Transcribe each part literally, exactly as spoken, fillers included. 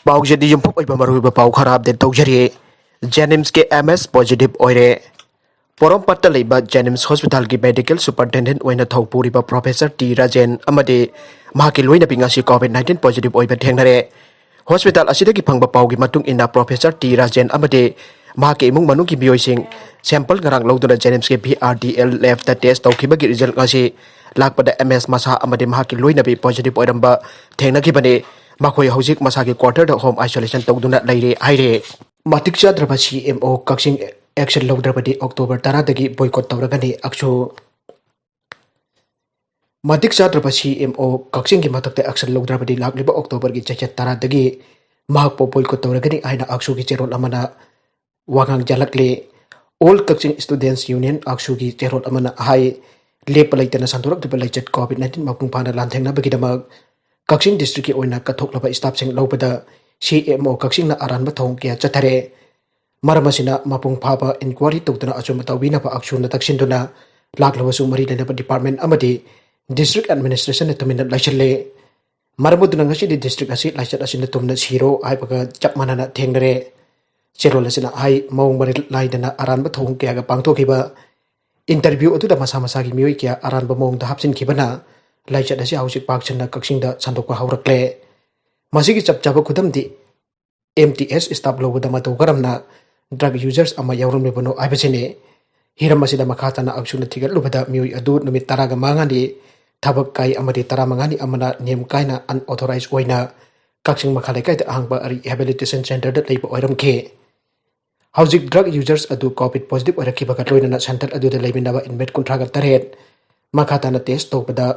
ꯄꯥꯎꯁꯤꯗꯤ ꯌꯨꯝꯐꯝ ꯑꯣꯏꯕ ꯃꯔꯨꯑꯣꯏꯕ ꯄꯥꯎ ꯈꯔ ꯑꯞꯗꯦꯠ ꯇꯧꯖꯔꯤ꯫ ꯖꯦꯅꯤꯝꯁꯀꯤ ꯑꯦꯝ ꯑꯦꯁ ꯄꯣꯖꯤꯇꯤꯚ ꯑꯣꯏꯔꯦ꯫ ꯄꯣꯔꯣꯝꯄꯥꯠꯇ ꯂꯩꯕ ꯖꯦꯅꯤꯝꯁ ꯍꯣꯁꯄꯤꯇꯥꯜꯒꯤ ꯃꯦꯗꯤꯀꯦꯜ ꯁꯨꯄꯔꯤꯟꯇꯦꯟꯗꯦꯟꯠ ꯑꯣꯏꯅ ꯊꯧ ꯄꯨꯔꯤꯕ ꯄ꯭ꯔꯣꯐꯦꯁꯔ ꯇꯤ ꯔꯥꯖꯦꯟ ꯑꯃꯗꯤ ꯃꯍꯥꯛꯀꯤ ꯂꯣꯏꯅꯕꯤ ꯉꯁꯤ ꯀꯣꯚꯤꯗ ꯅꯥꯏꯟꯇꯤꯟ ꯄꯣꯖꯤꯇꯤꯚ ꯑꯣꯏꯕ ꯊꯦꯡꯅꯔꯦ꯫ ꯍꯣꯁꯄꯤꯇꯥꯜ ꯑꯁꯤꯗꯒꯤ ꯐꯪꯕ ꯄꯥꯎꯒꯤ ꯃꯇꯨꯡ ꯏꯟꯅ, ꯄ꯭ꯔꯣꯐꯦꯁꯔ ꯇꯤ ꯔꯥꯖꯦꯟ ꯑꯃꯗꯤ ꯃꯍꯥꯛꯀꯤ ꯏꯃꯨꯡ ꯃꯅꯨꯡꯒꯤ ꯃꯤꯑꯣꯏꯁꯤꯡ ꯁꯦꯝꯄꯜ ꯉꯔꯥꯡ ꯂꯧꯗꯨꯅ ꯖꯦꯅꯤꯝꯁꯀꯤ ꯚꯤ ꯑꯥꯔ ꯗꯤ ꯑꯦꯜ ꯂꯦꯕꯇ ꯇꯦꯁ ꯇꯧꯈꯤꯕꯒꯤ ꯔꯤꯖꯜ ꯉꯁꯤ ꯂꯥꯛꯄꯗ ꯑꯦꯝ ꯑꯦꯁ ꯃꯁꯥ ꯑꯃꯗꯤ ꯃꯍꯥꯛꯀꯤ ꯂꯣꯏꯅꯕꯤ ꯄꯣꯖꯤꯇꯤꯚ ꯑꯣꯏꯔꯝꯕ ꯊꯦꯡꯅꯈꯤꯕꯅꯤ꯫ ꯃꯈꯣꯏ ꯍꯧꯖꯤꯛ ꯃꯁꯥꯒꯤ ꯀ꯭ꯋꯥꯔꯇꯔꯗ ꯍꯣꯝ ꯑꯥꯏꯁꯣꯂꯦꯁꯟ ꯇꯧꯗꯨꯅ ꯂꯩꯔꯦ ꯍꯥꯏꯔꯦ꯫ ꯃꯇꯤꯛ ꯆꯥꯗ꯭ꯔꯕ ꯁꯤ ꯑꯦꯝ ꯑꯣ ꯀꯛꯆꯤꯡ ꯑꯦꯛꯁꯟ ꯂꯧꯗ꯭ꯔꯕꯗꯤ ꯑꯣꯛꯇꯣꯕꯔ ꯇꯔꯥꯗꯒꯤ ꯕꯣꯏꯀꯣꯠ ꯇꯧꯔꯒꯅꯤ꯫ ꯑꯛꯁꯨ ꯃꯇꯤꯛ ꯆꯥꯗ꯭ꯔꯕ ꯁꯤ ꯑꯦꯝ ꯑꯣ ꯀꯛꯆꯤꯡꯒꯤ ꯃꯊꯛꯇ ꯑꯦꯛꯁꯟ ꯂꯧꯗ꯭ꯔꯕꯗꯤ ꯂꯥꯛꯂꯤꯕ ꯑꯣꯛꯇꯣꯕꯔꯒꯤ ꯆꯩꯆꯠ ꯇꯔꯥꯗꯒꯤ ꯃꯍꯥꯛꯄꯨ ꯕꯣꯏꯀꯣꯠ ꯇꯧꯔꯒꯅꯤ ꯍꯥꯏꯅ ꯑꯛꯁꯨꯒꯤ ꯆꯦꯔꯣꯜ ꯑꯃꯅ ꯋꯥꯉꯥꯡ ꯆꯦꯜꯂꯛꯂꯤ꯫ ꯑꯣꯜ ꯀꯛꯆꯤꯡ ꯁ꯭ꯇꯨꯗꯦꯟꯠꯁ ꯌꯨꯅꯤꯌꯟ, ꯑꯛꯁꯨꯒꯤ ꯆꯦꯔꯣꯜ ꯑꯃꯅ ꯍꯥꯏ, ꯂꯦꯞꯄ ꯂꯩꯇꯅ ꯁꯟꯗꯣꯔꯛꯂꯤꯕ ꯂꯥꯏꯆꯠ ꯀꯣꯚꯤꯗ ꯅꯥꯏꯟꯇꯤꯟ ꯃꯄꯨꯡ ꯐꯥꯅ ꯂꯥꯟꯊꯦꯡꯅꯕꯒꯤꯗꯃꯛ ꯀꯛꯆꯤꯡ ꯗꯤꯁꯇ꯭ꯔꯤꯛꯀꯤ ꯑꯣꯏꯅ ꯀꯠꯊꯣꯛꯂꯕ ꯁ꯭ꯇꯥꯐꯁꯤꯡ ꯂꯧꯕꯗ ꯁꯤ ꯑꯦꯝ ꯑꯣ ꯀꯛꯆꯤꯡꯅ ꯑꯔꯥꯟꯕ ꯊꯧꯑꯣꯡ ꯀꯌꯥ ꯆꯠꯊꯔꯦ꯫ ꯃꯔꯝ ꯑꯁꯤꯅ ꯃꯄꯨꯡ ꯐꯥꯕ ꯏꯟꯀ꯭ꯋꯥꯔꯤ ꯇꯧꯗꯨꯅ ꯑꯆꯨꯝꯕ ꯇꯧꯕꯤꯅꯕ ꯑꯛꯁꯨꯅ ꯇꯛꯁꯤꯟꯗꯨꯅ ꯂꯥꯛꯂꯕꯁꯨ ꯃꯔꯤ ꯂꯩꯅꯕ ꯗꯤꯄꯥꯔꯠꯃꯦꯟꯠ ꯑꯃꯗꯤ ꯗꯤꯁꯇ꯭ꯔꯤꯛ ꯑꯦꯗꯃꯤꯅꯤꯁꯇ꯭ꯔꯦꯁꯟꯅ ꯇꯨꯃꯤꯟꯅ ꯂꯩꯁꯤꯜꯂꯦ꯫ ꯃꯔꯝ ꯑꯗꯨꯅ ꯉꯁꯤꯗꯤ ꯗꯤꯁꯇ꯭ꯔꯤꯛ ꯑꯁꯤ ꯂꯥꯏꯆꯠ ꯑꯁꯤꯅ ꯇꯨꯝꯅ ꯁꯤꯔꯣ ꯍꯥꯏꯕꯒ ꯆꯞ ꯃꯥꯟꯅꯅ ꯊꯦꯡꯅꯔꯦ꯫ ꯆꯦꯔꯣꯜ ꯑꯁꯤꯅ ꯍꯥꯏ, ꯃꯑꯣꯡ ꯃꯔꯤꯜ ꯅꯥꯏꯗꯅ ꯑꯔꯥꯟꯕ ꯊꯧꯑꯣꯡ ꯀꯌꯥꯒ ꯄꯥꯡꯊꯣꯛꯈꯤꯕ ꯏꯟꯇꯔꯚ꯭ꯌꯨ ꯑꯗꯨꯗ ꯃꯁꯥ ꯃꯁꯥꯒꯤ ꯃꯤꯑꯣꯏ ꯀꯌꯥ ꯑꯔꯥꯟꯕ ꯃꯑꯣꯡꯗ ꯍꯥꯞꯆꯤꯟꯈꯤꯕꯅ ꯂꯥꯏꯆꯠ ꯑꯁꯤ ꯍꯧꯖꯤꯛ ꯄꯥꯛ ꯁꯟꯅ ꯀꯛꯆꯤꯡꯗ ꯁꯟꯗꯣꯛꯄ ꯍꯧꯔꯛꯂꯦ꯫ ꯃꯁꯤꯒꯤ ꯆꯞ ꯆꯥꯕ ꯈꯨꯗꯝꯗꯤ ꯑꯦꯝ ꯇꯤ ꯑꯦꯁ ꯁ꯭ꯇꯥꯐ ꯂꯧꯕꯗ ꯃꯇꯧ ꯀꯔꯝꯅ ꯗ꯭ꯔꯒ ꯌꯨꯖꯔꯁ ꯑꯃ ꯌꯥꯎꯔꯝꯂꯤꯕꯅꯣ ꯍꯥꯏꯕꯁꯤꯅꯤ꯫ ꯍꯤꯔꯝ ꯑꯁꯤꯗ ꯃꯈꯥ ꯇꯥꯅ ꯑꯛꯁꯨꯅ ꯊꯤꯒꯠꯂꯨꯕꯗ ꯃꯤꯑꯣꯏ ꯑꯗꯨ ꯅꯨꯃꯤꯠ ꯇꯔꯥꯒ ꯃꯉꯥꯅꯤ ꯊꯕꯛ ꯀꯥꯏ ꯑꯃꯗꯤ ꯇꯔꯥꯃꯉꯥꯅꯤ ꯑꯃꯅ ꯅꯤꯌꯝ ꯀꯥꯏꯅ ꯑꯟꯑꯣꯊꯣꯔꯥꯏꯖ ꯑꯣꯏꯅ ꯀꯛꯆꯤꯡ ꯃꯈꯥ ꯂꯩꯀꯥꯏꯗ ꯑꯍꯥꯡꯕ ꯔꯤꯍꯦꯕꯤꯂꯤꯇꯦꯁꯟ ꯁꯦꯟꯇꯔꯗ ꯂꯩꯕ ꯑꯣꯏꯔꯝꯈꯤ꯫ ꯍꯧꯖꯤꯛ ꯗ꯭ꯔꯒ ꯌꯨꯖꯔꯁ ꯑꯗꯨ ꯀꯣꯚꯤꯗ ꯄꯣꯖꯤꯇꯤꯚ ꯑꯣꯏꯔꯛꯈꯤꯕꯒ ꯂꯣꯏꯅꯅ ꯁꯦꯟꯇꯔ ꯑꯗꯨꯗ ꯂꯩꯃꯤꯟꯅꯕ ꯏꯟꯃꯦꯠ ꯀꯨꯟꯊ꯭ꯔꯥꯒ ꯇꯔꯦꯠ ꯃꯈꯥ ꯇꯥꯅ ꯇꯦꯁ ꯇꯧꯕꯗ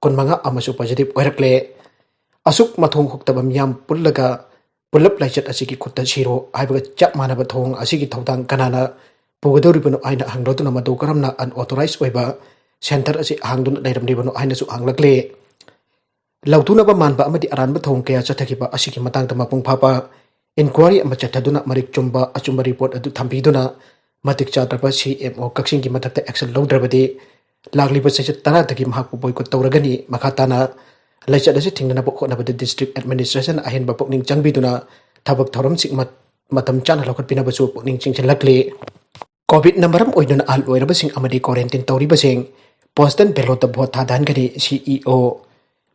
ꯀꯨꯟꯃꯉꯥ ꯑꯃꯁꯨ ꯄꯣꯖꯤꯇꯤꯚ ꯑꯣꯏꯔꯛꯂꯦ꯫ ꯑꯁꯨꯛ ꯃꯊꯣꯡ ꯍꯨꯛꯇꯕ ꯃꯤꯌꯥꯝ ꯄꯨꯜꯂꯒ ꯄꯨꯂꯞ ꯂꯥꯏꯆꯠ ꯑꯁꯤꯒꯤ ꯈꯨꯠꯇ ꯁꯤꯔꯣ ꯍꯥꯏꯕꯒ ꯆꯞ ꯃꯥꯟꯅꯕ ꯊꯧꯑꯣꯡ ꯑꯁꯤꯒꯤ ꯊꯧꯗꯥꯡ ꯀꯅꯥꯅ ꯄꯨꯒꯗꯧꯔꯤꯕꯅꯣ ꯍꯥꯏꯅ ꯍꯪꯂꯗꯨꯅ ꯃꯇꯧ ꯀꯔꯝꯅ ꯑꯟꯑꯣꯊꯣꯔꯥꯏꯖ ꯑꯣꯏꯕ ꯁꯦꯟꯇꯔ ꯑꯁꯤ ꯍꯥꯡꯗꯨꯅ ꯂꯩꯔꯝꯂꯤꯕꯅꯣ ꯍꯥꯏꯅꯁꯨ ꯍꯪꯂꯛꯂꯦ꯫ ꯂꯧꯊꯨꯅꯕ ꯃꯥꯟꯕ ꯑꯃꯗꯤ ꯑꯔꯥꯟꯕ ꯊꯧꯑꯣꯡ ꯀꯌꯥ ꯆꯠꯊꯈꯤꯕ ꯑꯁꯤꯒꯤ ꯃꯇꯥꯡꯗ ꯃꯄꯨꯡ ꯐꯥꯕ ꯏꯟꯀ꯭ꯋꯥꯔꯤ ꯑꯃ ꯆꯠꯊꯗꯨꯅ ꯃꯔꯤꯛ ꯆꯨꯝꯕ ꯑꯆꯨꯝꯕ ꯔꯤꯄꯣꯔꯠ ꯑꯗꯨ ꯊꯝꯕꯤꯗꯨꯅ ꯃꯇꯤꯛ ꯆꯥꯗ꯭ꯔꯕ ꯁꯤ ꯑꯦꯝ ꯑꯣ ꯀꯛꯆꯤꯡꯒꯤ ꯃꯊꯛꯇ ꯑꯦꯛꯁꯟ ꯂꯧꯗ꯭ꯔꯕꯗꯤ ꯂꯥꯛꯂꯤꯕ ꯆꯩꯆꯠ ꯇꯔꯥꯗꯒꯤ ꯃꯍꯥꯛꯄꯨ ꯕꯣꯏꯀꯣꯠ ꯇꯧꯔꯒꯅꯤ꯫ ꯃꯈꯥ ꯇꯥꯅ ꯂꯥꯏꯆꯠ ꯑꯁꯤ ꯊꯤꯡꯅꯅꯕ ꯍꯣꯠꯅꯕꯗ district administration ꯑꯍꯦꯟꯕ ꯄꯨꯛꯅꯤꯡ ꯆꯪꯕꯤꯗꯨꯅ ꯊꯕꯛ ꯊꯧꯔꯝꯁꯤꯡ ꯃꯇꯝ ꯆꯥꯅ ꯂꯧꯈꯠꯄꯤꯅꯕꯁꯨ ꯄꯨꯛꯅꯤꯡ ꯆꯤꯡꯁꯤꯜꯂꯛꯂꯤ꯫ COVID-ꯅ ꯃꯔꯝ ꯑꯣꯏꯗꯨꯅ ꯑꯍꯜ ꯑꯣꯏꯔꯕꯁꯤꯡ ꯑꯃꯗꯤ quarantine ꯇꯧꯔꯤꯕꯁꯤꯡ postal ballotꯇ vote ꯊꯥꯗꯍꯟꯒꯅꯤ꯫ CEO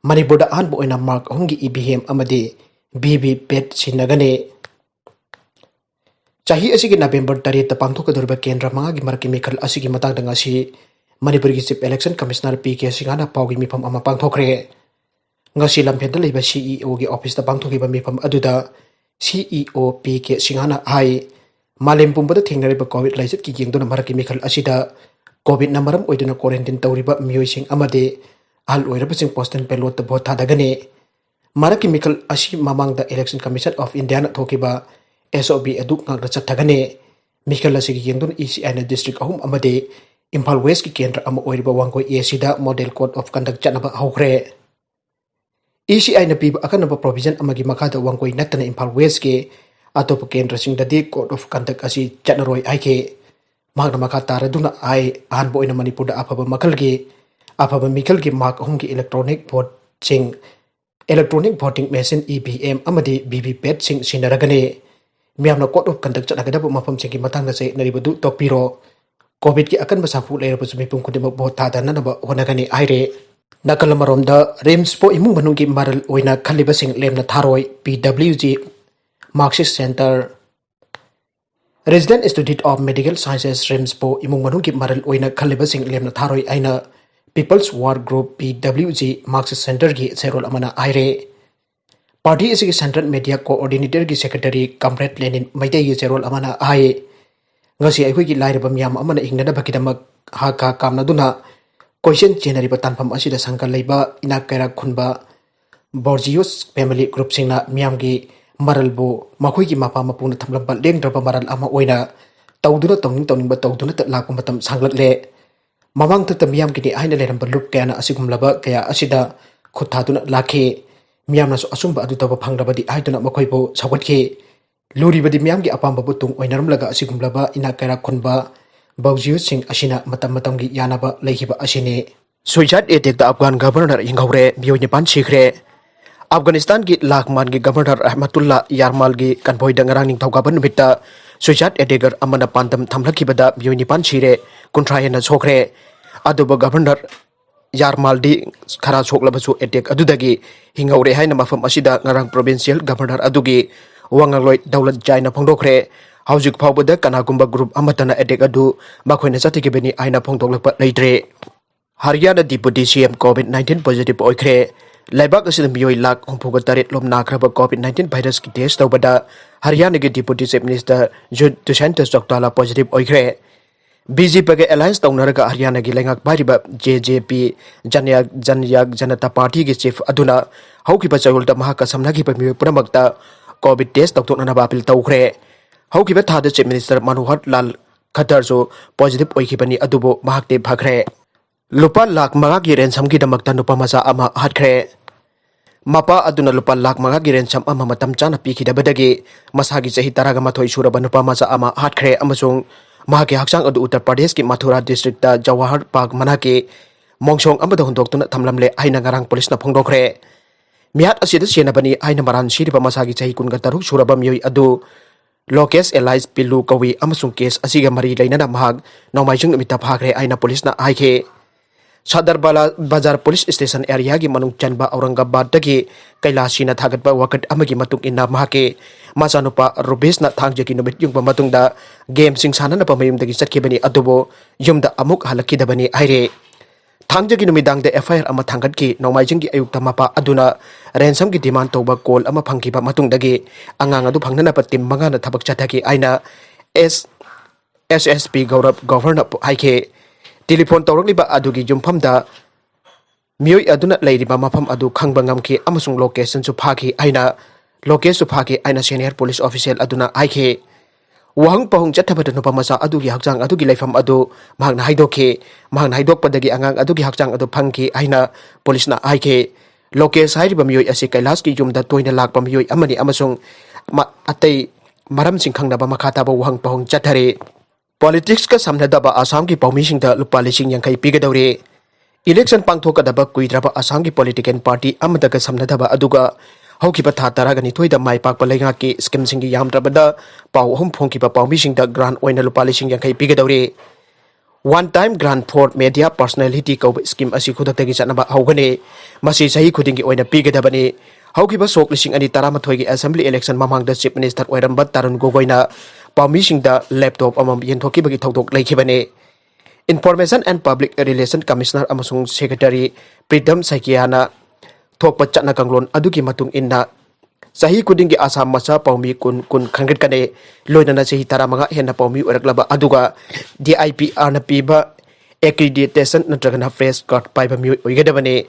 ꯃꯅꯤꯄꯨꯔꯗ ꯑꯍꯥꯟꯕ ꯑꯣꯏꯅ mark ꯑꯍꯨꯝꯒꯤ EVM ꯑꯃꯗꯤ VVPAT ꯁꯤꯖꯤꯟꯅꯒꯅꯤ꯫ ꯆꯍꯤ ꯑꯁꯤꯒꯤ ꯅꯕꯦꯝꯕꯔ ꯇꯔꯦꯠꯇ ꯄꯥꯡꯊꯣꯛꯀꯗꯧꯔꯤꯕ ꯀꯦꯟꯗ꯭ꯔ ꯃꯉꯥꯒꯤ ꯃꯔꯛꯀꯤ ꯃꯤꯈꯜ ꯑꯁꯤꯒꯤ ꯃꯇꯥꯡꯗ ꯉꯁꯤ ꯃꯅꯤꯄꯨꯔꯒꯤ Chief Election Commissioner P K ꯁꯤꯡꯍꯅ ꯄꯥꯎꯒꯤ ꯃꯤꯐꯝ ꯑꯃ ꯄꯥꯡꯊꯣꯛꯈ꯭ꯔꯦ꯫ ꯉꯁꯤ ꯂꯝꯐꯦꯜꯗ ꯂꯩꯕ CEOꯒꯤ officeꯇ ꯄꯥꯡꯊꯣꯛꯈꯤꯕ ꯃꯤꯐꯝ ꯑꯗꯨꯗ CEO ꯄꯤ ꯀꯦ ꯁꯤꯡꯍꯅ ꯍꯥꯏ, ꯃꯥꯂꯦꯝ ꯄꯨꯝꯕꯗ ꯊꯦꯡꯅꯔꯤꯕ COVID ꯂꯥꯏꯆꯠꯀꯤ ꯌꯦꯡꯗꯨꯅ ꯃꯔꯛꯀꯤ ꯃꯤꯈꯜ ꯑꯁꯤꯗ COVID-ꯅ ꯃꯔꯝ ꯑꯣꯏꯗꯨꯅ quarantine ꯇꯧꯔꯤꯕ ꯃꯤꯑꯣꯏꯁꯤꯡ ꯑꯃꯗꯤ ꯑꯍꯜ ꯑꯣꯏꯔꯕꯁꯤꯡ postal ballotꯇ vote ꯊꯥꯗꯒꯅꯤ꯫ ꯃꯔꯛꯀꯤ ꯃꯤꯈꯜ ꯑꯁꯤ ꯃꯃꯥꯡꯗ Election Commission of Indiaꯅ ꯊꯣꯛꯈꯤꯕ SOP ꯑꯗꯨ ꯉꯥꯛꯅ ꯆꯠꯊꯒꯅꯤ꯫ ꯃꯤꯈꯜ ꯑꯁꯤꯒꯤ ꯌꯦꯡꯗꯨꯅ ECIꯅ district ꯑꯍꯨꯝ ꯑꯃꯗꯤ ꯏꯝꯐꯥꯜ Westꯀꯤ ꯀꯦꯟꯗ꯭ꯔ ꯑꯃ ꯑꯣꯏꯔꯤꯕ Wangoi Aꯗ model code of conduct ꯆꯠꯅꯕ ꯍꯧꯈ꯭ꯔꯦ꯫ ECIꯅ ꯄꯤꯕ ꯑꯀꯟꯕ provision ꯑꯃꯒꯤ ꯃꯈꯥꯗ ꯋꯥꯡꯒꯣꯏ ꯅꯠꯇꯅ ꯏꯝꯐꯥꯜ Westꯀꯤ ꯑꯇꯣꯞꯄ ꯀꯦꯟꯗ꯭ꯔꯁꯤꯡꯗꯗꯤ code of conduct ꯑꯁꯤ ꯆꯠꯅꯔꯣꯏ ꯍꯥꯏꯈꯤ꯫ ꯃꯍꯥꯛꯅ ꯃꯈꯥ ꯇꯥꯔꯗꯨꯅ ꯍꯥꯏ, ꯑꯍꯥꯟꯕ ꯑꯣꯏꯅ ꯃꯅꯤꯄꯨꯔꯗ ꯑꯐꯕ ꯃꯈꯜꯒꯤ, ꯑꯐꯕ ꯃꯤꯈꯜꯒꯤ mark ꯑꯍꯨꯝꯒꯤ electronic voteꯁꯤꯡ, electronic voting machine, EVM ꯑꯃꯗꯤ VVPATꯁꯤꯡ ꯁꯤꯖꯤꯟꯅꯔꯒꯅꯤ꯫ ꯃꯤꯌꯥꯝꯅ code of conduct ꯆꯠꯅꯒꯗꯕ ꯃꯐꯝꯁꯤꯡꯒꯤ ꯃꯇꯥꯡꯗ ꯆꯌꯦꯠꯅꯔꯤꯕꯗꯨ ꯇꯣꯛꯄꯤꯔꯣ꯫ COVIDꯀꯤ ꯑꯀꯟꯕ ꯁꯥꯐꯨ ꯂꯩꯔꯕꯁꯨ ꯃꯤꯄꯨꯝ ꯈꯨꯗꯤꯡꯃꯛ vote ꯊꯥꯗꯅꯅꯕ ꯍꯣꯠꯅꯒꯅꯤ ꯍꯥꯏꯔꯦ꯫ ꯅꯥꯀꯜ ꯑꯃꯔꯣꯝꯗ RIMSꯄꯨ ꯏꯃꯨꯡ ꯃꯅꯨꯡꯒꯤ ꯃꯔꯜ ꯑꯣꯏꯅ ꯈꯜꯂꯤꯕꯁꯤꯡ ꯂꯦꯝꯅ ꯊꯥꯔꯣꯏ, PWG Marxist Centre꯫ Resident Institute of Medical Sciences, RIMSꯄꯨ ꯏꯃꯨꯡ ꯃꯅꯨꯡꯒꯤ ꯃꯔꯜ ꯑꯣꯏꯅ ꯈꯜꯂꯤꯕꯁꯤꯡ ꯂꯦꯝꯅ ꯊꯥꯔꯣꯏ ꯍꯥꯏꯅ People's War Group, PWG Marxist Centreꯒꯤ ꯆꯦꯔꯣꯜ ꯑꯃꯅ ꯍꯥꯏꯔꯦ꯫ Party ꯑꯁꯤꯒꯤ Central Media Coordinatorꯒꯤ Secretary Comrade ꯂꯦꯅꯤꯟ ꯃꯩꯇꯩꯒꯤ ꯆꯦꯔꯣꯜ ꯑꯃꯅ ꯍꯥꯏ, ꯉꯁꯤ ꯑꯩꯈꯣꯏꯒꯤ ꯂꯥꯏꯔꯕ ꯃꯤꯌꯥꯝ ꯑꯃꯅ ꯍꯤꯡꯅꯅꯕꯒꯤꯗꯃꯛ ꯍꯥ ꯀꯥ ꯀꯥꯝꯅꯗꯨꯅ ꯀꯣꯏꯆꯦꯟ ꯆꯦꯟꯅꯔꯤꯕ ꯇꯥꯟꯐꯝ ꯑꯁꯤꯗ ꯁꯪꯒ ꯂꯩꯕ ꯏꯅꯥꯛ ꯀꯩꯔꯥꯛ ꯈꯨꯟꯕ bourgeois family groupꯁꯤꯡꯅ ꯃꯤꯌꯥꯝꯒꯤ ꯃꯔꯜꯕꯨ ꯃꯈꯣꯏꯒꯤ ꯃꯄꯥ ꯃꯄꯨꯅ ꯊꯝꯂꯝꯕ ꯂꯦꯡꯗ꯭ꯔꯕ ꯃꯔꯜ ꯑꯃ ꯑꯣꯏꯅ ꯇꯧꯗꯨꯅ ꯇꯧꯅꯤꯡ ꯇꯧꯅꯤꯡꯕ ꯇꯧꯗꯨꯅꯇ ꯂꯥꯛꯄ ꯃꯇꯝ ꯁꯥꯡꯂꯛꯂꯦ꯫ ꯃꯃꯥꯡꯊꯛꯇ ꯃꯤꯌꯥꯝꯒꯤꯅꯤ ꯍꯥꯏꯅ ꯂꯩꯔꯝꯕ ꯂꯨꯞ ꯀꯌꯥꯅ ꯑꯁꯤꯒꯨꯝꯂꯕ ꯀꯌꯥ ꯑꯁꯤꯗ ꯈꯨꯠ ꯊꯥꯗꯨꯅ ꯂꯥꯛꯈꯤ꯫ ꯃꯤꯌꯥꯝꯅꯁꯨ ꯑꯆꯨꯝꯕ ꯑꯗꯨ ꯇꯧꯕ ꯐꯪꯂꯕꯗꯤ ꯍꯥꯏꯗꯨꯅ ꯃꯈꯣꯏꯕꯨ ꯁꯧꯒꯠꯈꯤ꯫ ꯂꯨꯔꯤꯕꯗꯤ ꯃꯤꯌꯥꯝꯒꯤ ꯑꯄꯥꯝꯕꯕꯨ ꯇꯨꯡ ꯑꯣꯏꯅꯔꯝꯂꯒ ꯑꯁꯤꯒꯨꯝꯂꯕ ꯏꯅꯥꯛ ꯀꯩꯔꯥꯛ ꯈꯨꯟꯕ bourgeoisꯁꯤꯡ ꯑꯁꯤꯅ ꯃꯇꯝ ꯃꯇꯝꯒꯤ ꯌꯥꯅꯕ ꯂꯩꯈꯤꯕ ꯑꯁꯤꯅꯤ꯫ Suicide attackꯇ Afghan governor ꯍꯤꯡꯍꯧꯔꯦ, ꯃꯤꯑꯣꯏ ꯅꯤꯄꯥꯟ ꯁꯤꯈ꯭ꯔꯦ꯫ ꯑꯐꯒꯥꯅꯤꯁꯇꯥꯟꯒꯤ ꯂꯥꯛꯃꯥꯟꯒꯤ governor ꯔꯍꯃꯇꯨꯜꯂꯥ ꯌꯥꯔꯃꯥꯜꯒꯤ convoyꯗ ꯉꯔꯥꯡ ꯅꯤꯡꯊꯧꯀꯥꯕ ꯅꯨꯃꯤꯠꯇ suicide attacker ꯑꯃꯅ ꯄꯥꯟꯗꯝ ꯊꯝꯂꯛꯈꯤꯕꯗ ꯃꯤꯑꯣꯏ ꯅꯤꯄꯥꯟ ꯁꯤꯔꯦ, ꯀꯨꯟꯊ꯭ꯔꯥ ꯍꯦꯟꯅ ꯁꯣꯛꯈ꯭ꯔꯦ꯫ ꯑꯗꯨꯕꯨ governor ꯌꯥꯔꯃꯥꯜꯗꯤ ꯈꯔ ꯁꯣꯛꯂꯕꯁꯨ attack ꯑꯗꯨꯗꯒꯤ ꯍꯤꯡꯍꯧꯔꯦ ꯍꯥꯏꯅ ꯃꯐꯝ ꯑꯁꯤꯗ ꯉꯔꯥꯡ provincial governor ꯑꯗꯨꯒꯤ ꯋꯥꯉꯥꯡꯂꯣꯏ ꯗꯧꯂꯠ ꯖꯥꯏꯅ ꯐꯣꯡꯗꯣꯛꯈ꯭ꯔꯦ꯫ ꯍꯧꯖꯤꯛ ꯐꯥꯎꯕꯗ ꯀꯅꯥꯒꯨꯝꯕ group ꯑꯃꯠꯇꯅ attack ꯑꯗꯨ ꯃꯈꯣꯏꯅ ꯆꯠꯊꯈꯤꯕꯅꯤ ꯍꯥꯏꯅ ꯐꯣꯡꯗꯣꯛꯂꯛꯄ ꯂꯩꯇ꯭ꯔꯦ꯫ ꯍꯔꯤꯌꯥꯅꯥ Deputy C M COVID nineteen positive ꯑꯣꯏꯈ꯭ꯔꯦ꯫ ꯂꯩꯕꯥꯛ ꯑꯁꯤꯗ ꯃꯤꯑꯣꯏ ꯂꯥꯈ ꯍꯨꯝꯐꯨꯒ ꯇꯔꯦꯠ ꯂꯣꯝ ꯅꯥꯈ꯭ꯔꯕ COVID nineteen virusꯀꯤ test ꯇꯧꯕꯗ ꯍꯔꯤꯌꯥꯅꯥꯒꯤ Deputy Chief Minister Ju-, Dushanta Chautala positive ꯑꯣꯏꯈ꯭ꯔꯦ꯫ BJPꯒ alliance ꯇꯧꯅꯔꯒ ꯍꯔꯤꯌꯥꯅꯥꯒꯤ ꯂꯩꯉꯥꯛ ꯄꯥꯏꯔꯤꯕ JJP, ꯖꯅꯌꯥ-, ꯖꯅꯌꯥ ꯖꯅꯇꯥ Partyꯒꯤ chief ꯑꯗꯨꯅ ꯍꯧꯈꯤꯕ ꯆꯌꯣꯜꯗ ꯃꯍꯥꯛꯀ ꯁꯝꯅꯈꯤꯕ ꯃꯤꯑꯣꯏ ꯄꯨꯝꯅꯃꯛꯇ COVID test ꯇꯧꯊꯣꯛꯅꯅꯕ appeal ꯇꯧꯈ꯭ꯔꯦ꯫ ꯍꯧꯈꯤꯕ ꯊꯥꯗ Chief Minister ꯃꯅꯣꯍꯔ ꯂꯥꯜ ꯈꯠꯇꯔꯁꯨ positive ꯑꯣꯏꯈꯤꯕꯅꯤ, ꯑꯗꯨꯕꯨ ꯃꯍꯥꯛꯇꯤ ꯐꯈ꯭ꯔꯦ꯫ ꯂꯨꯄꯥ ꯂꯥꯈ ꯃꯉꯥꯒꯤ ransomꯒꯤꯗꯃꯛꯇ ꯅꯨꯄꯥ ꯃꯆꯥ ꯑꯃ ꯍꯥꯠꯈ꯭ꯔꯦ꯫ ꯃꯄꯥ ꯑꯗꯨꯅ ꯂꯨꯄꯥ ꯂꯥꯈ ꯃꯉꯥꯒꯤ ransom ꯑꯃ ꯃꯇꯝ ꯆꯥꯅ ꯄꯤꯈꯤꯗꯕꯗꯒꯤ ꯃꯁꯥꯒꯤ ꯆꯍꯤ ꯇꯔꯥꯒ ꯃꯥꯊꯣꯏ ꯁꯨꯔꯕ ꯅꯨꯄꯥ ꯃꯆꯥ ꯑꯃ ꯍꯥꯠꯈ꯭ꯔꯦ ꯑꯃꯁꯨꯡ ꯃꯍꯥꯛꯀꯤ ꯍꯛꯆꯥꯡ ꯑꯗꯨ ꯎꯠꯇꯔ ꯄ꯭ꯔꯗꯦꯁꯀꯤ ꯃꯊꯨꯔꯥ districtꯇ ꯖꯋꯥꯍꯔ ꯄꯥꯔꯛ ꯃꯅꯥꯛꯀꯤ ꯃꯣꯡꯁꯣꯡ ꯑꯃꯗ ꯍꯨꯟꯗꯣꯛꯇꯨꯅ ꯊꯝꯂꯝꯂꯦ ꯍꯥꯏꯅ ꯉꯔꯥꯡ ꯄꯨꯂꯤꯁꯅ ꯐꯣꯡꯗꯣꯛꯈ꯭ꯔꯦ꯫ ꯃꯤꯍꯥꯠ ꯑꯁꯤꯗ ꯆꯦꯟꯅꯕꯅꯤ ꯍꯥꯏꯅ ꯃꯔꯥꯜ ꯁꯤꯔꯤꯕ ꯃꯁꯥꯒꯤ ꯆꯍꯤ ꯀꯨꯟꯒ ꯇꯔꯨꯛ ꯁꯨꯔꯕ ꯃꯤꯑꯣꯏ ꯑꯗꯨ ꯂꯣꯀꯦꯁ alias ꯄꯤꯂꯨ ꯀꯧꯏ ꯑꯃꯁꯨꯡ case ꯑꯁꯤꯒ ꯃꯔꯤ ꯂꯩꯅꯅ ꯃꯍꯥꯛ ꯅꯣꯡꯃꯥꯏꯖꯤꯡ ꯅꯨꯃꯤꯠꯇ ꯐꯥꯈ꯭ꯔꯦ ꯍꯥꯏꯅ ꯄꯨꯂꯤꯁꯅ ꯍꯥꯏꯈꯤ꯫ ꯁꯗꯔ ꯕꯂꯥ-, ꯕꯖꯥꯔ police station areaꯒꯤ ꯃꯅꯨꯡ ꯆꯟꯕ ꯑꯧꯔꯪꯒꯕꯥꯗꯇꯒꯤ ꯀꯩꯂꯥꯁꯤꯅ ꯊꯥꯒꯠꯄ ꯋꯥꯀꯠ ꯑꯃꯒꯤ ꯃꯇꯨꯡ ꯏꯟꯅ ꯃꯍꯥꯛꯀꯤ ꯃꯆꯥꯅꯨꯄꯥ ꯔꯨꯕꯦꯁꯅ ꯊꯥꯡꯖꯒꯤ ꯅꯨꯃꯤꯠ ꯌꯨꯡꯕ ꯃꯇꯨꯡꯗ gameꯁꯤꯡ ꯁꯥꯟꯅꯅꯕ ꯃꯌꯨꯝꯗꯒꯤ ꯆꯠꯈꯤꯕꯅꯤ, ꯑꯗꯨꯕꯨ ꯌꯨꯝꯗ ꯑꯃꯨꯛ ꯍꯜꯂꯛꯈꯤꯗꯕꯅꯤ ꯍꯥꯏꯔꯤ꯫ ꯊꯥꯡꯖꯒꯤ ꯅꯨꯃꯤꯗꯥꯡꯗ FIR ꯑꯃ ꯊꯥꯡꯒꯠꯈꯤ꯫ ꯅꯣꯡꯃꯥꯏꯖꯤꯡꯒꯤ ꯑꯌꯨꯛꯇ ꯃꯄꯥ ꯑꯗꯨꯅ ransomꯒꯤ demand ꯇꯧꯕ call ꯑꯃ ꯐꯪꯈꯤꯕ ꯃꯇꯨꯡꯗꯒꯤ ꯑꯉꯥꯡ ꯑꯗꯨ ꯐꯪꯅꯅꯕ team ꯃꯉꯥꯅ ꯊꯕꯛ ꯆꯠꯊꯈꯤ ꯍꯥꯏꯅ ꯑꯦꯁ-, SSP ꯒꯧꯔꯕ ꯒꯣꯚꯔꯅ ꯍꯥꯏꯈꯤ꯫ Telephone ꯇꯧꯔꯛꯂꯤꯕ ꯑꯗꯨꯒꯤ ꯌꯨꯝꯐꯝꯗ ꯃꯤꯑꯣꯏ ꯑꯗꯨꯅ ꯂꯩꯔꯤꯕ ꯃꯐꯝ ꯑꯗꯨ ꯈꯪꯕ ꯉꯝꯈꯤ ꯑꯃꯁꯨꯡ locationꯁꯨ ꯐꯥꯈꯤ ꯍꯥꯏꯅ, locationꯁꯨ ꯐꯥꯈꯤ ꯍꯥꯏꯅ senior police official ꯑꯗꯨꯅ ꯍꯥꯏꯈꯤ꯫ ꯋꯥꯍꯪ ꯄꯥꯎꯍꯪ ꯆꯠꯊꯕꯗ ꯅꯨꯄꯥ ꯃꯆꯥ ꯑꯗꯨꯒꯤ ꯍꯛꯆꯥꯡ ꯑꯗꯨꯒꯤ ꯂꯩꯐꯝ ꯑꯗꯨ ꯃꯍꯥꯛꯅ ꯍꯥꯏꯗꯣꯛꯈꯤ꯫ ꯃꯍꯥꯛꯅ ꯍꯥꯏꯗꯣꯛꯄꯗꯒꯤ ꯑꯉꯥꯡ ꯑꯗꯨꯒꯤ ꯍꯛꯆꯥꯡ ꯑꯗꯨ ꯐꯪꯈꯤ ꯍꯥꯏꯅ ꯄꯨꯂꯤꯁꯅ ꯍꯥꯏꯈꯤ꯫ ꯂꯣꯀꯦꯁ ꯍꯥꯏꯔꯤꯕ ꯃꯤꯑꯣꯏ ꯑꯁꯤ ꯀꯩꯂꯥꯁꯀꯤ ꯌꯨꯝꯗ ꯇꯣꯏꯅ ꯂꯥꯛꯄ ꯃꯤꯑꯣꯏ ꯑꯃꯅꯤ ꯑꯃꯁꯨꯡ ꯃ-, ꯑꯇꯩ ꯃꯔꯝꯁꯤꯡ ꯈꯪꯅꯕ ꯃꯈꯥ ꯇꯥꯕ ꯋꯥꯍꯪ ꯄꯥꯎꯍꯪ ꯆꯠꯊꯔꯤ꯫ Politicsꯀ ꯁꯝꯅꯗꯕ ꯑꯁꯥꯝꯒꯤ ꯄꯥꯎꯃꯤꯁꯤꯡꯗ ꯂꯨꯄꯥ ꯂꯤꯁꯤꯡ ꯌꯥꯡꯈꯩ ꯄꯤꯒꯗꯧꯔꯤ꯫ Election ꯄꯥꯡꯊꯣꯛꯀꯗꯕ ꯀꯨꯏꯗ꯭ꯔꯕ ꯑꯁꯥꯝꯒꯤ political party ꯑꯃꯠꯇꯒ ꯁꯝꯅꯗꯕ ꯑꯗꯨꯒ ꯍꯧꯈꯤꯕ ꯊꯥ ꯇꯔꯥꯒ ꯅꯤꯊꯣꯏꯗ ꯃꯥꯏ ꯄꯥꯛꯄ ꯂꯩꯉꯥꯛꯀꯤ schemeꯁꯤꯡꯒꯤ ꯌꯥꯝꯗ꯭ꯔꯕꯗ ꯄꯥꯎ ꯑꯍꯨꯝ ꯐꯣꯡꯈꯤꯕ ꯄꯥꯎꯃꯤꯁꯤꯡꯗ grant ꯑꯣꯏꯅ ꯂꯨꯄꯥ ꯂꯤꯁꯤꯡ ꯌꯥꯡꯈꯩ ꯄꯤꯒꯗꯧꯔꯤ꯫ One time grant for media personality ꯀꯧꯕ scheme ꯑꯁꯤ ꯈꯨꯗꯛꯇꯒꯤ ꯆꯠꯅꯕ ꯍꯧꯒꯅꯤ꯫ ꯃꯁꯤ ꯆꯍꯤ ꯈꯨꯗꯤꯡꯒꯤ ꯑꯣꯏꯅ ꯄꯤꯒꯗꯕꯅꯤ꯫ ꯍꯧꯈꯤꯕ ꯁꯣꯛ ꯂꯤꯁꯤꯡ ꯑꯅꯤ ꯇꯔꯥꯃꯥꯊꯣꯏꯒꯤ assembly election ꯃꯃꯥꯡꯗ Chief Minister ꯑꯣꯏꯔꯝꯕ ꯇꯔꯨꯟ ꯒꯣꯒꯣꯏꯅ ꯄꯥꯎꯃꯤꯁꯤꯡꯗ laptop ꯑꯃꯃꯝ ꯌꯦꯟꯊꯣꯛꯈꯤꯕꯒꯤ ꯊꯧꯗꯣꯛ ꯂꯩꯈꯤꯕꯅꯤ꯫ Information and Public Relation Commissioner ꯑꯃꯁꯨꯡ Secretary ꯄ꯭ꯔꯤꯇꯝ ꯁꯥꯏꯀꯤꯌꯥꯅ ꯊꯣꯛꯄ ꯆꯠꯅ ꯀꯥꯡꯂꯣꯟ ꯑꯗꯨꯒꯤ ꯃꯇꯨꯡ ꯏꯟꯅ ꯆꯍꯤ ꯈꯨꯗꯤꯡꯒꯤ ꯑꯁꯥꯝ ꯃꯆꯥ ꯄꯥꯎꯃꯤ ꯀꯨꯟ, ꯀꯨꯟ ꯈꯟꯒꯠꯀꯅꯤ꯫ ꯂꯣꯏꯅꯅ ꯆꯍꯤ ꯇꯔꯥꯃꯉꯥ ꯍꯦꯟꯅ ꯄꯥꯎꯃꯤ ꯑꯣꯏꯔꯛꯂꯕ ꯑꯗꯨꯒ D I P Rꯅ ꯄꯤꯕ accreditation ꯅꯠꯇ꯭ꯔꯒꯅ press card ꯄꯥꯏꯕ ꯃꯤꯑꯣꯏ ꯑꯣꯏꯒꯗꯕꯅꯤ꯫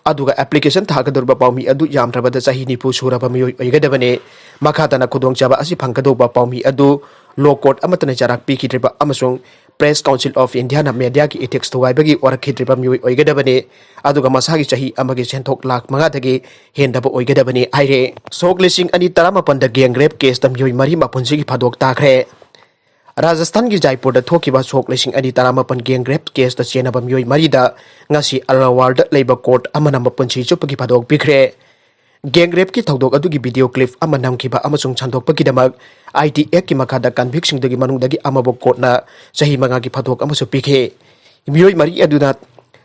ꯑꯗꯨꯒ application ꯊꯥꯒꯗꯧꯔꯤꯕ ꯄꯥꯎꯃꯤ ꯑꯗꯨ ꯌꯥꯝꯗ꯭ꯔꯕꯗ ꯆꯍꯤ ꯅꯤꯐꯨ ꯁꯨꯔꯕ ꯃꯤꯑꯣꯏ ꯑꯣꯏꯒꯗꯕꯅꯤ꯫ ꯃꯈꯥ ꯇꯥꯅ ꯈꯨꯗꯣꯡꯆꯥꯕ ꯑꯁꯤ ꯐꯪꯒꯗꯧꯕ ꯄꯥꯎꯃꯤ ꯑꯗꯨ law court ꯑꯃꯠꯇꯅ ꯆꯩꯔꯥꯛ ꯄꯤꯈꯤꯗ꯭ꯔꯤꯕ ꯑꯃꯁꯨꯡ Press Council of Indiaꯅ mediaꯒꯤ ethics ꯊꯨꯒꯥꯏꯕꯒꯤ ꯋꯥꯔꯛꯈꯤꯗ꯭ꯔꯤꯕ ꯃꯤꯑꯣꯏ ꯑꯣꯏꯒꯗꯕꯅꯤ꯫ ꯑꯗꯨꯒ ꯃꯁꯥꯒꯤ ꯆꯍꯤ ꯑꯃꯒꯤ ꯁꯦꯟꯊꯣꯛ ꯂꯥꯈ ꯃꯉꯥꯗꯒꯤ ꯍꯦꯟꯗꯕ ꯑꯣꯏꯒꯗꯕꯅꯤ ꯍꯥꯏꯔꯦ꯫ ꯁꯣꯛ ꯂꯤꯁꯤꯡ ꯑꯅꯤ ꯇꯔꯥꯃꯥꯄꯟꯗ gang rape caseꯇ ꯃꯤꯑꯣꯏ ꯃꯔꯤ ꯃꯄꯨꯟꯁꯤꯒꯤ ꯐꯥꯗꯣꯛ ꯇꯥꯈ꯭ꯔꯦ꯫ ꯔꯥꯖꯁꯊꯥꯟꯒꯤ ꯖꯥꯏꯄꯨꯔꯗ ꯊꯣꯛꯈꯤꯕ ꯁꯣꯛ ꯂꯤꯁꯤꯡ ꯑꯅꯤ ꯇꯔꯥꯃꯥꯄꯟ gang rape caseꯇ ꯆꯦꯟꯅꯕ ꯃꯤꯑꯣꯏ ꯃꯔꯤꯗ ꯉꯁꯤ ꯑꯂꯋꯥꯔꯗ ꯂꯩꯕ court ꯑꯃꯅ ꯃꯄꯨꯟꯁꯤ ꯆꯨꯞꯄꯒꯤ ꯐꯥꯗꯣꯛ ꯄꯤꯈ꯭ꯔꯦ꯫ Gang rapeꯀꯤ ꯊꯧꯗꯣꯛ ꯑꯗꯨꯒꯤ video clip ꯑꯃ ꯅꯝꯈꯤꯕ ꯑꯃꯁꯨꯡ ꯁꯟꯗꯣꯛꯄꯒꯤꯗꯃꯛ I T Actꯀꯤ ꯃꯈꯥꯗ convictꯁꯤꯡꯗꯨꯒꯤ ꯃꯅꯨꯡꯗꯒꯤ ꯑꯃꯕꯨ courtꯅ ꯆꯍꯤ ꯃꯉꯥꯒꯤ ꯐꯥꯗꯣꯛ ꯑꯃꯁꯨ ꯄꯤꯈꯤ꯫ ꯃꯤꯑꯣꯏ ꯃꯔꯤ ꯑꯗꯨꯅ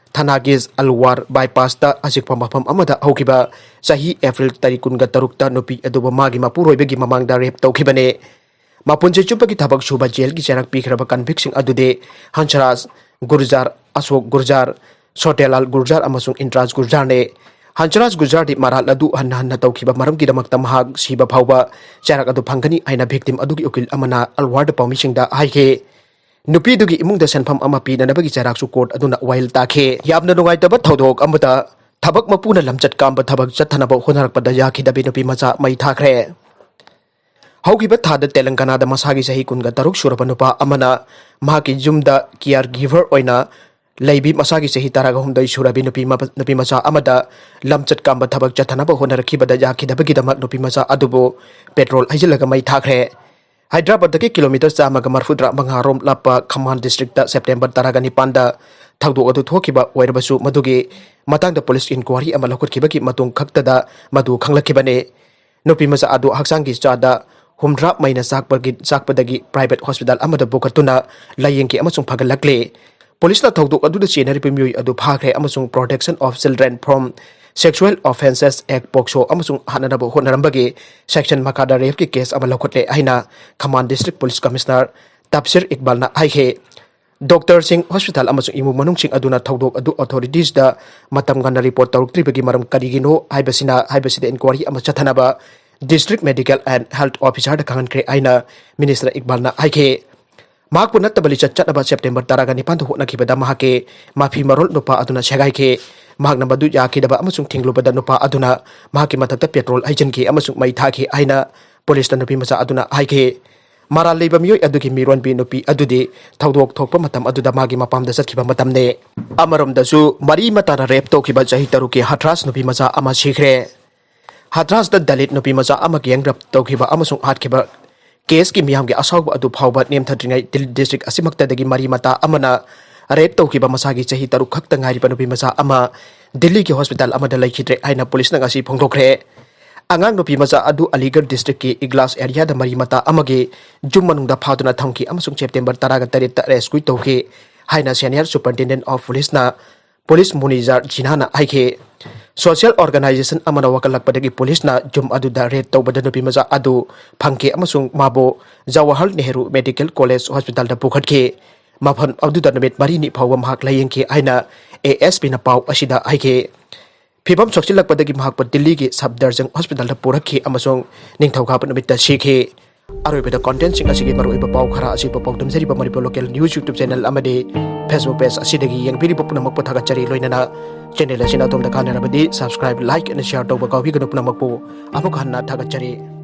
ꯊꯅꯥꯒꯤꯖ ꯑꯜꯋꯥꯔ bypassꯇ ꯑꯆꯤꯛꯄ ꯃꯐꯝ ꯑꯃꯗ ꯍꯧꯈꯤꯕ ꯆꯍꯤ April ꯇꯥꯔꯤꯛ ꯀꯨꯟꯒ ꯇꯔꯨꯛꯇ ꯅꯨꯄꯤ ꯑꯗꯨꯕꯨ ꯃꯥꯒꯤ ꯃꯄꯨꯔꯣꯏꯕꯒꯤ ꯃꯃꯥꯡꯗ rape ꯇꯧꯈꯤꯕꯅꯤ꯫ ꯃꯄꯨꯟꯁꯤ ꯆꯨꯞꯄꯒꯤ ꯊꯕꯛ ꯁꯨꯕ jailꯒꯤ ꯆꯩꯔꯥꯛ ꯄꯤꯈ꯭ꯔꯕ convictꯁꯤꯡ ꯑꯗꯨꯗꯤ ꯍꯟꯁꯔꯥꯖ ꯒꯨꯔꯖꯥꯔ, ꯑꯁꯣꯛ ꯒꯨꯔꯖꯥꯔ, ꯁꯣꯇꯦꯂꯥꯜ ꯒꯨꯔꯖꯥꯔ ꯑꯃꯁꯨꯡ ꯏꯟꯗ꯭ꯔꯥꯖ ꯒꯨꯔꯖꯥꯔꯅꯤ꯫ ꯍꯟꯁꯔꯥꯖ ꯒꯨꯔꯖꯥꯔꯗꯤ ꯃꯔꯥꯜ ꯑꯗꯨ ꯍꯟꯅ ꯍꯟꯅ ꯇꯧꯈꯤꯕ ꯃꯔꯝꯒꯤꯗꯃꯛꯇ ꯃꯍꯥꯛ ꯁꯤꯕ ꯐꯥꯎꯕ ꯆꯩꯔꯥꯛ ꯑꯗꯨ ꯐꯪꯒꯅꯤ ꯍꯥꯏꯅ victim ꯑꯗꯨꯒꯤ ꯎꯀꯤꯜ ꯑꯃꯅ ꯑꯜꯋꯥꯔꯗ ꯄꯥꯎꯃꯤꯁꯤꯡꯗ ꯍꯥꯏꯈꯤ꯫ ꯅꯨꯄꯤꯗꯨꯒꯤ ꯏꯃꯨꯡꯗ ꯁꯦꯟꯐꯝ ꯑꯃ ꯄꯤꯅꯅꯕꯒꯤ ꯆꯩꯔꯥꯛꯁꯨ court ꯑꯗꯨꯅ ꯋꯥꯌꯦꯜ ꯇꯥꯈꯤ꯫ ꯌꯥꯝꯅ ꯅꯨꯡꯉꯥꯏꯇꯕ ꯊꯧꯗꯣꯛ ꯑꯃꯗ, ꯊꯕꯛ ꯃꯄꯨꯅ ꯂꯝꯆꯠ ꯀꯥꯝꯕ ꯊꯕꯛ ꯆꯠꯊꯅꯕ ꯍꯣꯠꯅꯔꯛꯄꯗ ꯌꯥꯈꯤꯗꯕꯤ ꯅꯨꯄꯤ ꯃꯆꯥ ꯃꯩ ꯊꯥꯈ꯭ꯔꯦ꯫ ꯍꯧꯈꯤꯕ ꯊꯥꯗ ꯇꯦꯂꯪꯒꯅꯥꯗ ꯃꯁꯥꯒꯤ ꯆꯍꯤ ꯀꯨꯟꯒ ꯇꯔꯨꯛ ꯁꯨꯔꯕ ꯅꯨꯄꯥ ꯑꯃꯅ ꯃꯍꯥꯛꯀꯤ ꯌꯨꯝꯗ care giver ꯑꯣꯏꯅ ꯂꯩꯕꯤ ꯃꯁꯥꯒꯤ ꯆꯍꯤ ꯇꯔꯥꯒ ꯍꯨꯝꯗꯣꯏ ꯁꯨꯔꯕꯤ ꯅꯨꯄꯤ ꯃꯄ-, ꯅꯨꯄꯤ ꯃꯆꯥ ꯑꯃꯗ ꯂꯝꯆꯠ ꯀꯥꯝꯕ ꯊꯕꯛ ꯆꯠꯊꯅꯕ ꯍꯣꯠꯅꯔꯛꯈꯤꯕꯗ ꯌꯥꯈꯤꯗꯕꯒꯤꯗꯃꯛ ꯅꯨꯄꯤ ꯃꯆꯥ ꯑꯗꯨꯕꯨ petrol ꯍꯩꯖꯤꯜꯂꯒ ꯃꯩ ꯊꯥꯈ꯭ꯔꯦ꯫ ꯍꯥꯏꯗ꯭ꯔꯕꯥꯗꯇꯒꯤ kilometre ꯆꯥꯝꯃꯒ ꯃꯔꯐꯨꯇꯔꯥ ꯃꯉꯥ ꯔꯣꯝ ꯂꯥꯞꯄ ꯈꯃꯥꯟ districtꯇ September ꯇꯔꯥꯒ ꯅꯤꯄꯥꯟꯗ ꯊꯧꯗꯣꯛ ꯑꯗꯨ ꯊꯣꯛꯈꯤꯕ ꯑꯣꯏꯔꯕꯁꯨ, ꯃꯗꯨꯒꯤ ꯃꯇꯥꯡꯗ ꯄꯨꯂꯤꯁ ꯏꯟꯀ꯭ꯋꯥꯔꯤ ꯑꯃ ꯂꯧꯈꯠꯈꯤꯕꯒꯤ ꯃꯇꯨꯡ ꯈꯛꯇꯗ ꯃꯗꯨ ꯈꯪꯂꯛꯈꯤꯕꯅꯤ꯫ ꯅꯨꯄꯤ ꯃꯆꯥ ꯑꯗꯨ ꯍꯛꯆꯥꯡꯒꯤ ꯆꯥꯗ ꯍꯨꯝꯗ꯭ꯔꯥ ꯃꯩꯅ ꯆꯥꯛꯄꯒꯤ, ꯆꯥꯛꯄꯗꯒꯤ private hospital ꯑꯃꯗ ꯄꯨꯈꯠꯇꯨꯅ ꯂꯥꯌꯦꯡꯈꯤ ꯑꯃꯁꯨꯡ ꯐꯒꯠꯂꯛꯂꯦ꯫ ꯄꯨꯂꯤꯁꯅ ꯊꯧꯗꯣꯛ ꯑꯗꯨꯗ ꯆꯦꯟꯅꯔꯤꯕ ꯃꯤꯑꯣꯏ ꯑꯗꯨ ꯐꯥꯈ꯭ꯔꯦ ꯑꯃꯁꯨꯡ Protection of Children from Sexual Offences Act, ꯄꯣꯛꯁꯣ, ꯑꯃꯁꯨꯡ ꯍꯥꯠꯅꯅꯕ ꯍꯣꯠꯅꯔꯝꯕꯒꯤ section ꯃꯈꯥꯗ rapeꯀꯤ case ꯑꯃ ꯂꯧꯈꯠꯂꯦ ꯍꯥꯏꯅ ꯈꯃꯥꯟ District Police Commissioner ꯇꯞꯁꯤꯔ ꯏꯛꯕꯥꯜꯅ ꯍꯥꯏꯈꯤ꯫ ꯗꯣꯛꯇꯔꯁꯤꯡ, ꯍꯣꯁꯄꯤꯇꯥꯜ ꯑꯃꯁꯨꯡ ꯏꯃꯨꯡ ꯃꯅꯨꯡꯁꯤꯡ ꯑꯗꯨꯅ ꯊꯧꯗꯣꯛ ꯑꯗꯨ authoritiesꯗ ꯃꯇꯝ ꯉꯟꯅ report ꯇꯧꯔꯛꯇ꯭ꯔꯤꯕꯒꯤ ꯃꯔꯝ ꯀꯔꯤꯒꯤꯅꯣ ꯍꯥꯏꯕꯁꯤꯅ, ꯍꯥꯏꯕꯁꯤꯗ inquiry ꯑꯃ ꯆꯠꯊꯅꯕ District Medical and Health Officerꯗ ꯈꯪꯍꯟꯈ꯭ꯔꯦ ꯍꯥꯏꯅ Minister ꯏꯛꯕꯥꯜꯅ ꯍꯥꯏꯈꯤ꯫ ꯃꯍꯥꯛꯄꯨ ꯅꯠꯇꯕ ꯂꯤꯆꯠ ꯆꯠꯅꯕ September ꯇꯔꯥꯒ ꯅꯤꯄꯥꯟꯗ ꯍꯣꯠꯅꯈꯤꯕꯗ ꯃꯍꯥꯛꯀꯤ ꯃꯐꯤ ꯃꯔꯣꯜ ꯅꯨꯄꯥ ꯑꯗꯨꯅ ꯁꯦꯒꯥꯏꯈꯤ꯫ ꯃꯍꯥꯛꯅ ꯃꯗꯨ ꯌꯥꯈꯤꯗꯕ ꯑꯃꯁꯨꯡ ꯊꯤꯡꯂꯨꯕꯗ ꯅꯨꯄꯥ ꯑꯗꯨꯅ ꯃꯍꯥꯛꯀꯤ ꯃꯊꯛꯇ petrol ꯍꯩꯖꯤꯟꯈꯤ ꯑꯃꯁꯨꯡ ꯃꯩ ꯊꯥꯈꯤ ꯍꯥꯏꯅ ꯄꯨꯂꯤꯁꯅ ꯅꯨꯄꯤ ꯃꯆꯥ ꯑꯗꯨꯅ ꯍꯥꯏꯈꯤ꯫ ꯃꯔꯥꯜ ꯂꯩꯕ ꯃꯤꯑꯣꯏ ꯑꯗꯨꯒꯤ ꯃꯤꯔꯣꯟꯕꯤ ꯅꯨꯄꯤ ꯑꯗꯨꯗꯤ ꯊꯧꯗꯣꯛ ꯊꯣꯛꯄ ꯃꯇꯝ ꯑꯗꯨꯗ ꯃꯥꯒꯤ ꯃꯄꯥꯝꯗ ꯆꯠꯈꯤꯕ ꯃꯇꯝꯅꯤ꯫ ꯑꯃꯔꯣꯝꯗꯁꯨ, ꯃꯔꯤ ꯃꯇꯥꯅ rape ꯇꯧꯈꯤꯕ ꯆꯍꯤ ꯇꯔꯨꯛꯀꯤ ꯍꯊ꯭ꯔꯥꯁ ꯅꯨꯄꯤ ꯃꯆꯥ ꯑꯃ ꯁꯤꯈ꯭ꯔꯦ꯫ ꯍꯊ꯭ꯔꯥꯁꯇ ꯗꯂꯤꯠ ꯅꯨꯄꯤ ꯃꯆꯥ ꯑꯃ gang rape ꯇꯧꯈꯤꯕ ꯑꯃꯁꯨꯡ ꯍꯥꯠꯈꯤꯕ caseꯀꯤ ꯃꯤꯌꯥꯝꯒꯤ ꯑꯁꯥꯎꯕ ꯑꯗꯨ ꯐꯥꯎꯕ ꯅꯦꯝꯊꯗ꯭ꯔꯤꯉꯩ ꯗꯤꯜ district ꯑꯁꯤꯃꯛꯇꯗꯒꯤ ꯃꯔꯤ ꯃꯇꯥ ꯑꯃꯅ rape ꯇꯧꯈꯤꯕ ꯃꯁꯥꯒꯤ ꯆꯍꯤ ꯇꯔꯨꯛ ꯈꯛꯇ ꯉꯥꯏꯔꯤꯕ ꯅꯨꯄꯤ ꯃꯆꯥ ꯑꯃ ꯗꯤꯜꯂꯤꯒꯤ hospital ꯑꯃꯗ ꯂꯩꯈꯤꯗ꯭ꯔꯦ ꯍꯥꯏꯅ ꯄꯨꯂꯤꯁꯅ ꯉꯁꯤ ꯐꯣꯡꯗꯣꯛꯈ꯭ꯔꯦ꯫ ꯑꯉꯥꯡ ꯅꯨꯄꯤ ꯃꯆꯥ ꯑꯗꯨ ꯑꯂꯤꯒꯔ districtꯀꯤ ꯏꯒ꯭ꯂꯥꯁ areaꯗ ꯃꯔꯤ ꯃꯇꯥ ꯑꯃꯒꯤ ꯌꯨꯝ ꯃꯅꯨꯡꯗ ꯐꯥꯗꯨꯅ ꯊꯝꯈꯤ ꯑꯃꯁꯨꯡ September ꯇꯔꯥꯒ ꯇꯔꯦꯠꯇ rescue ꯇꯧꯈꯤ ꯍꯥꯏꯅ Senior Superintendent of Policeꯅ, Police Munizar Jinhana ꯍꯥꯏꯈꯤ꯫ Social organization ꯑꯃꯅ ꯋꯥꯀꯠꯂꯛꯄꯗꯒꯤ ꯄꯨꯂꯤꯁꯅ ꯌꯨꯝ ꯑꯗꯨꯗ raid ꯇꯧꯕꯗ ꯅꯨꯄꯤ ꯃꯆꯥ ꯑꯗꯨ ꯐꯪꯈꯤ ꯑꯃꯁꯨꯡ ꯃꯥꯕꯨ ꯖꯋꯥꯍꯔ ꯅꯦꯍꯔꯨ Medical College Hospitalꯗ ꯄꯨꯈꯠꯈꯤ꯫ ꯃꯐꯝ ꯑꯗꯨꯗ ꯅꯨꯃꯤꯠ ꯃꯔꯤꯅꯤ ꯐꯥꯎꯕ ꯃꯍꯥꯛ ꯂꯥꯌꯦꯡꯈꯤ ꯍꯥꯏꯅ ASPꯅ ꯄꯥꯎ ꯑꯁꯤꯗ ꯍꯥꯏꯈꯤ꯫ ꯐꯤꯚꯝ ꯁꯣꯛꯆꯤꯜꯂꯛꯄꯗꯒꯤ ꯃꯍꯥꯛꯄꯨ ꯗꯤꯜꯂꯤꯒꯤ ꯁꯐꯗꯔꯖꯪ Hospitalꯗ ꯄꯨꯔꯛꯈꯤ ꯑꯃꯁꯨꯡ ꯅꯤꯡꯊꯧꯀꯥꯕ ꯅꯨꯃꯤꯠꯇ ꯁꯤꯈꯤ꯫ ꯑꯔꯣꯏꯕꯗ contentꯁꯤꯡ ꯑꯁꯤꯒꯤ ꯃꯔꯨꯑꯣꯏꯕ ꯄꯥꯎ ꯈꯔ ꯑꯁꯤ ꯄꯥꯎꯗꯝꯖꯔꯤꯕ Manipur local news YouTube channel ꯑꯃꯗꯤ Facebook page ꯑꯁꯤꯗꯒꯤ ꯌꯦꯡꯕꯤꯔꯤꯕ ꯄꯨꯝꯅꯃꯛꯄꯨ ꯊꯥꯒꯠꯆꯔꯤ꯫ ꯂꯣꯏꯅꯅ channel ꯑꯁꯤꯅ ꯑꯗꯣꯝꯗ ꯀꯥꯟꯅꯔꯕꯗꯤ subscribe, like and share ꯇꯧꯕ ꯀꯥꯎꯕꯤꯒꯅꯨ꯫ ꯄꯨꯝꯅꯃꯛꯄꯨ ꯑꯃꯨꯛ ꯍꯟꯅ ꯊꯥꯒꯠꯆꯔꯤ꯫